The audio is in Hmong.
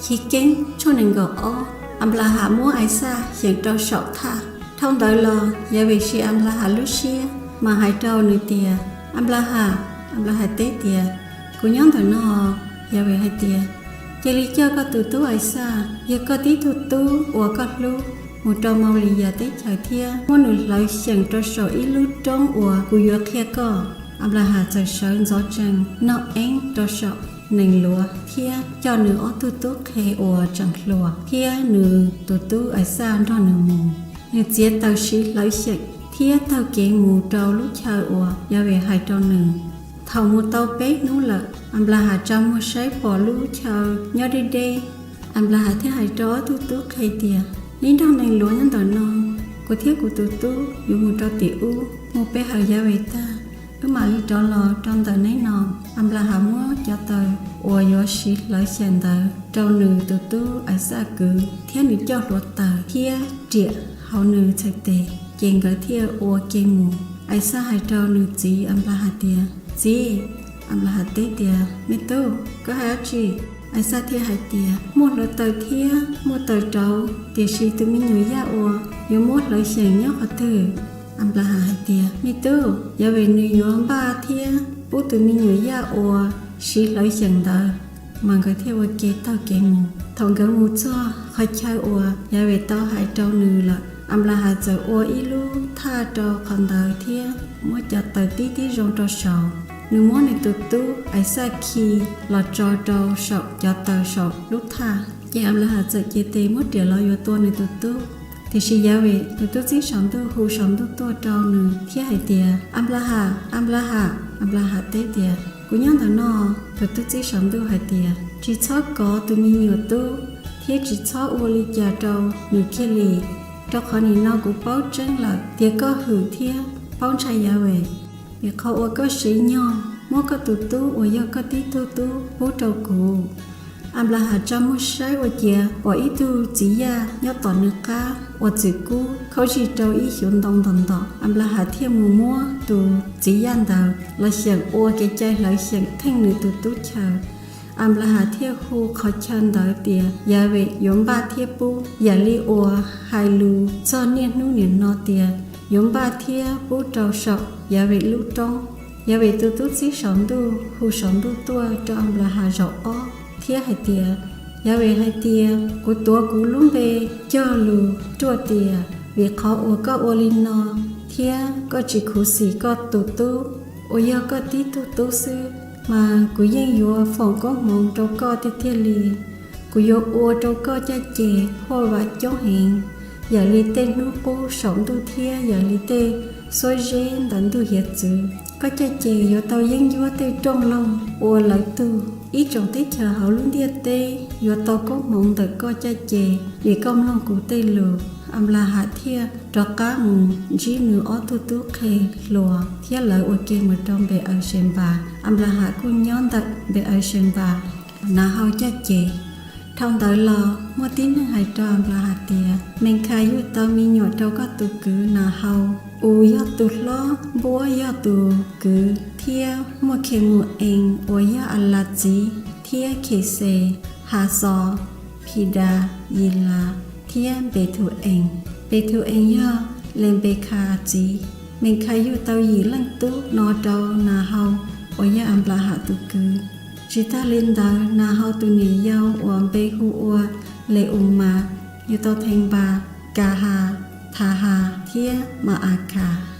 Chiv Keeb tshooj nees nkaum ob, Anplahas muab Ixaj xyeem rau saum thaj. Dhau ntawd los Yahweh siv Anplahas lub siab mas hais rau nws tias, Anplahas! Anplahas teb tias, Kuv nyob ntawm no. Yahweh hais tias, Cia li coj koj tus tub Ixaj, yog koj tib tug tub uas koj hlub, mus rau Mauliyas teb chaws thiab muab nws hlawv xyeem rau saum ib lub roob uas kuv yuav qhia koj. Anplahas txawm sawv ntxov tsees noj eeb rau saum nees luav thiab coj nws ob tug tub qhe uas tseem hluas thiab nws tus tub Ixaj nrog nws mus. Nws txiav taws siv hlawv xyeem thiab taug kev mus rau lub chaw uas Yahweh hais rau nws. Thaum mus tau peb hnub lawm, Anplahas tsa muag saib pom lub chaw nyob deb deb. Anplahas thiaj hais rau ob tug tub qhe tias, Neb nrog nees luav nyob ntawm no, kuv thiab kuv tus tub yuav mus rau tim ub, mus pe hawm Yahweh tag, wb mam li rov los rau ntawm neb no. Anplahas muab cov taws uas yuav siv hlawv xyeem ntawd rau nws tus tub Ixaj kwv, thiab nws coj hluav taws thiab riam hauv nws txhais tes, ces nkawd thiaj ua ke mus. Ixaj hais rau nws txiv Anplahas tias, Txiv! Anplahas teb tias, Me tub, koj hais dab tsi? Ixaj thiaj hais tias, Muaj hluav taws thiab muaj taws rauv, tiam sis tus me nyuam yaj uas yuav muab hlawv xyeem nyob qhov twg? Anplahas hais tias, Me tub, Yahweh nws yuav npaj thiab pub tus me nyuam yaj uas siv hlawv xyeem ntawd. Mas nkawd thiaj ua ke taug kev mus. Thaum nkawd mus txog qhov chaw uas Yahweh tau hais rau nws lawm, Anplahas txawm ua ib lub thaj rau qhov ntawd thiab muab cov taws tib tib zoo rau saud. Nws muab nws tus tub Ixaj khi los tso rau saum cov taws saum lub thaj. Ces Anplahas txawm cev tes muab riam los yuav tua nws tus tub. Tiam sis Yahweh tus tub txib saum ntuj hu saum ntuj tuaj rau nws thiab hais tias, Anplahas! Anplahas! Anplahas teb tias, Kuv nyob ntawm no. Tus tub txib saum ntuj hais tias, Tsis txhob kov tus me nyuam tub thiab tsis txhob ua li cas rau nws kiag li, rau qhov nim no kuv paub tseeb lawm tias koj hwm thiab paub ntshai Yahweh, vim qhov uas koj siv nyog muab koj tus tub uas yog koj tib tug tub pub rau kuv. Anplahas tsa muag saib ua ciav pom ib tug txiv yaj nyob tom nws qab uas txwm kub khaub zig rau ib xyuv ntoo ntom ntom. Anplahas thiaj mus muab tus txiv yaj ntawd los xyeem ua kev cai hlawv xyeem theej nws tus tub chaw. Anplahas thiaj hu qhov chaw ntawd tias Yahweh yuav npaj thiab pub, yam li uas hais lus txog niaj hnub nim no tias yuav npaj thiab pub rau saum Yahweh lub roob. Yahweh tus tub txib saum ntuj hu saum ntuj tuaj rau Anplahas zaum ob thiab hais tias, Yahweh hais tias, Kuv tuav kuv lub npe cog lus ruaj tias, vim qhov uas koj ua li no thiab koj tsis khuv xim koj tus tub uas yog koj tib tug tub xwb, mas kuv yeej yuav foom koob hmoov rau koj tiag tiag li. Kuv yuav ua rau koj caj ces huaj vam coob heev, yam li tej hnub qub saum ntuj thiab yam li tej xuab zeb ntawm ntug hiav txwv. Koj caj ces yuav tau yeeb ncuab tej rooj loog ua lawv tug. Ib tsoom teb chaws hauv lub ntiaj teb yuav tau koob hmoov ntawm koj caj ces, vim koj mloog kuv tej lus. Anplahas thiaj rov qab mus ntsib nws ob tug tub qhe hluas thiab lawv ua ke mus rau Npe-awsenpas. Anplahas kuj nyob ntawm Npe-awsenpas Nahau caj ces. Dhau ntawd los muaj tib neeg hais rau Anplahas tias, Menkhayuj tau me nyuam rau koj tus kwv Nahau. Us yog tus hlob, Npuab yog tus kwv, thiab muaj Khemus-ees uas yog Alas txiv, thiab Khexes, Haxos, Phidas, Yilas, thiab Npethu-ees. Npethu-ees yog Lenpekhas txiv. Menkhayuj tau yim leej tub no rau Nahau uas yog Anplahas tus kwv. Tsis tag li ntawd, Nahau tus niam yau uas npe hu ua Le-umas, nws tau theej Npas, Kahas, Thahas, thiab Mas-as khas.